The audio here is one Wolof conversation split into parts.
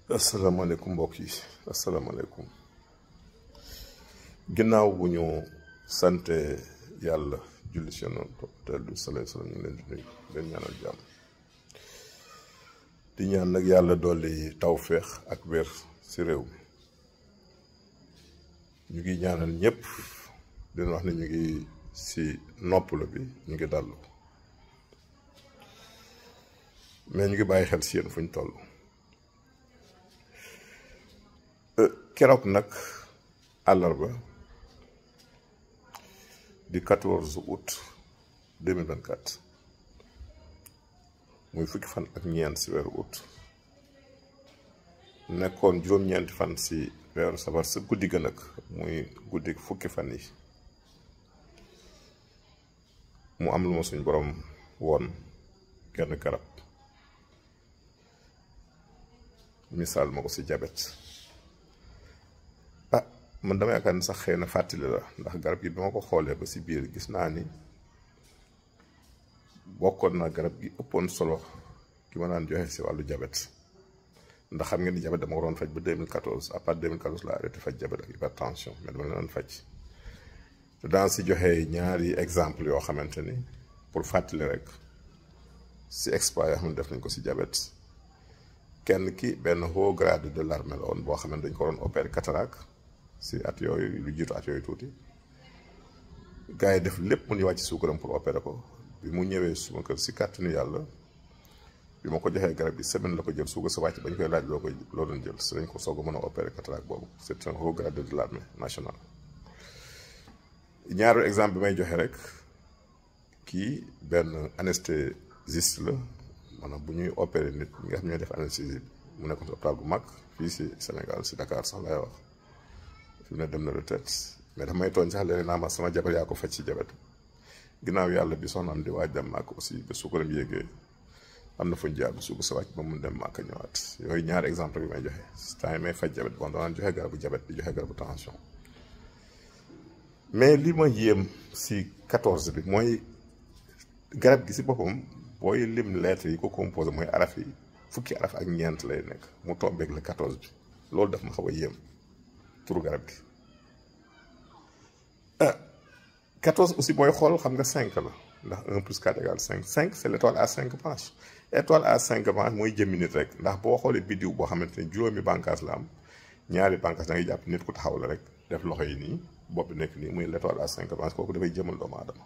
asalaamaaleykum mbokk yi asalaamaaleykum ginnaaw bu ñu sante yàlla julli ci Yonent bi sallallahu alayhi wa sallam ñu leen di nuyu leen ñaanal jàmm di ñaan nag yàlla dolli tawféex ak wér ci réew mi ñu ngi ñaanal ñëpp dina wax ne ñu ngi ci noppalu bi ñu ngi dallu mais ñu ngi bàyyi xel ci yéen fu ñu toll. keroog nag àllarba di 14 août 2024 muy fukki fan ak ñeent ci weeru août nekkoon juróom-ñeenti fan ci weeru safar sa guddi ga nag muy guddi fukki fan yi mu am lu ma suñ borom woon genn garab misaal ma ko ci jabet man dama yaakaar ni sax xëy na fàttali la ndax garab gi bi ma ko xoolee ba ci biir gis naa ni bokkoon na garab gi ëppoon solo ki ma naan joxe ci wàllu jabet ndax xam ngeen ni jabet dama ko doon faj ba 2014 à part 2014 laa arrêté faj jabet ak hypertension mais dama la doon faj te daan ci joxe ñaari exemple yoo xamante ni pour fàttali rek ci exploit yoo xam ne def nañ ko ci jabet kenn ki benn haut grade de l'armée la woon boo xam ne dañ ko doon opérer cataracte si at yooyu lu jiitu at yooyu tuuti gars yi def lépp mu ñu wàcc suukaram pour opérer ko bi mu ñëwee suma kër si kàttanu yàlla bi ma ko joxee garab gi semaine la ko jël suukar sa wàcc bañ koy laaj loo doon jël si lañ ko soog a mën a opérer cataracte boobu c'est un haut grade de l'armée nationale. ñaareelu exemple bi may joxe rek kii benn anesthésiste la maanaam bu ñuy opérer nit ñi nga xam ñooy def anesthésie mu nekkoon si hôpital bu mag fii si Sénégal si Dakar sax lay wax. fi mu ne dem na retraite mais dafa may tooñ sax léeg-léeg naa ma sama jabar yaa ko faj ci jabet ginnaaw yàlla bi soxnaam di waaj dem màkk aussi ba suukaram yéegee am na fu ñu jaar ba suukar sa wàcc ba mun dem màkk ñëwaat yooyu ñaari exemple bi may joxe temps yi may faj jabet bon daan joxe garabu jabet di joxe garabu tension mais li ma yéem si 14 bi mooy garab gi si boppam booy lim lettres yi ko composé mooy araf yi fukki araf ak ñeent lay nekk mu tombeeg le 14 bi loolu daf ma xaw a yéem turu garab gi 14 aussi booy xool xam nga 5 la ndax 1 plus 4 égale 5 5 c'est l'étoile à 5 branches étoile à 5 branches mooy jëmmi nit rek ndax boo xoolee biddiw boo xamante ne juróomi bànqaas la am ñaari bànqaas da ngay jàpp nit ku taxaw la rek def loxo yi nii bopp bi nekk nii muy l'étoile à 5 branches kooku dafay jëmal doomu aadama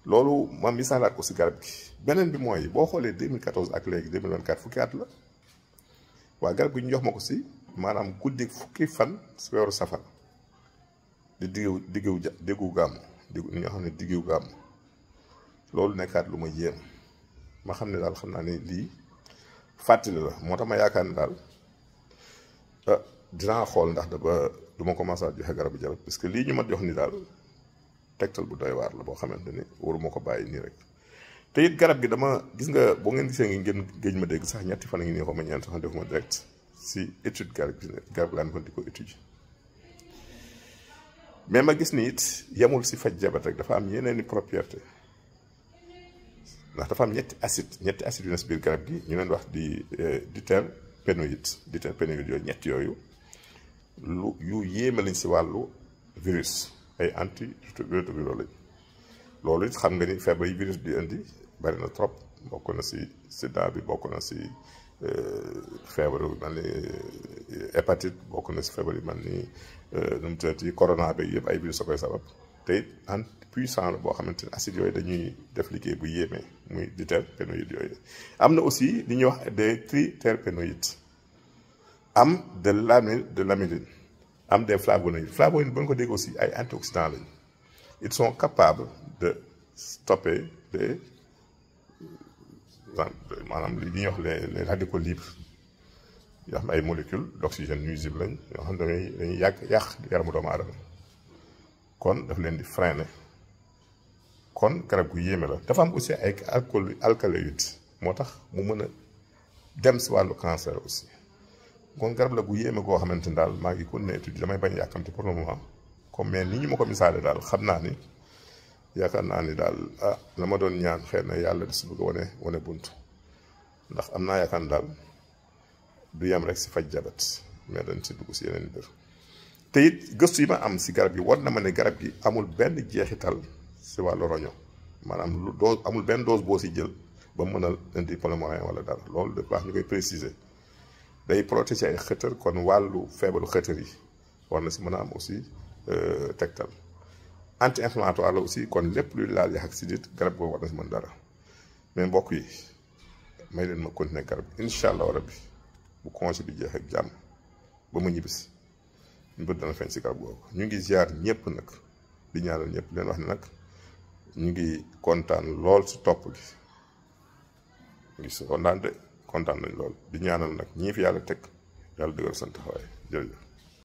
loolu ma misaalaat ko si garab gi beneen bi mooy boo xoolee 2014 ak léegi 2024 fukki at la waa garab gi ñu jox ma ko si maanaam guddi fukki fan si weeru safar di diggu gàmm ni nga xam ne diggu gàmm loolu nekkaat lu ma yéem ma xam ne daal xam naa ne lii fàttali la moo tax ma yaakaar ne daal dinaa xool ndax dafa du ma commencé at joxe garabu jabet parce que lii ñu ma jox ni daal tegtal bu doy waar la boo xamante ni waruma ko bàyyi nii rek te it garab gi dama gis nga boo ngeen gisee ngeen géej ma dégg sax ñetti fan a ngi nii xaw ma ñeent sax defuma direct si étude garab laa nekkoon di ko étude mais ma gis ni it yemul si faj jabet rek dafa am yeneen i propriété ndax dafa am ñetti acide yu ne si biir garab gi ñu leen wax di diterpénoïde yooyu ñett yooyu lu yu yéeme lañ si wàllu virus ay antirétroviraux lañ loolu it xam nga ni feebar yi virus di indi bari na trop bokk na si sida bi bokk na si feebar yu mel ni hépatite bokk na si feebar yu mel ni nu mu tuddati corona bi yëpp ay virus a koy sabab te it puissant la boo xamante ne acide yooyu dañuy def liggéey bu yéeme muy diterpénoïde yooyu am na aussi li ñuy wax des triterpénoïdes am de l'amidine am des flavonoïdes flavonoïdes ba nga ko dégg aussi ay antioxydants lañu ils sont capables de stopper maanaam li ñuy wax les radicaux libres yoo xam ne ay molécules d'oxygène nuisibles lañ yoo xam ne dañuy yàq yaramu doomu aadama kon daf leen di freiner kon garab gu yéeme la dafa am aussi ay alcaloïdes moo tax mu mën a dem si wàllu cancer aussi kon garab la gu yéeme goo xamante ni daal maa ngi continuer étude damay bañ yàkkamti pour le moment comme mais ni ñu ma ko misaale daal xam naa ni yaakaar naa ni daal la ma doon ñaan xëy na yàlla di si bëgg wane bunt ndax am naa yaakaar daal du yem rek si faj jabet mais dañ si dugg si yeneen mbir te it gëstu yi ma am si garab gi war na ma ne garab gi amul benn jeexital si wàllu roño maanaam lu dose amul benn dose boo si jël ba mën a indi pneumonie wala dara loolu dafa baax ñu koy préciser day protéger ay xëtër kon wàllu feebaru xëtër yi war na si mën a am aussi tegtal anti-inflammatoire la aussi kon lépp luy laal yax ak sidit garab boobu war na si mën dara mais mbokk yi may leen ma continuer garab incha allah rabbi bu congé bi jeex ak jàmm ba ma ñibbisi mbir dana feeñ si garab boobu ñu ngi ziar ñëpp nag di ñaanal ñëpp leen wax ne nag ñu ngi kontaan lool si topp gi ngi si kontaan nañ lool di ñaanal nag ñii fi yàlla teg yàlla dëggal seen taxawaay jërëjëf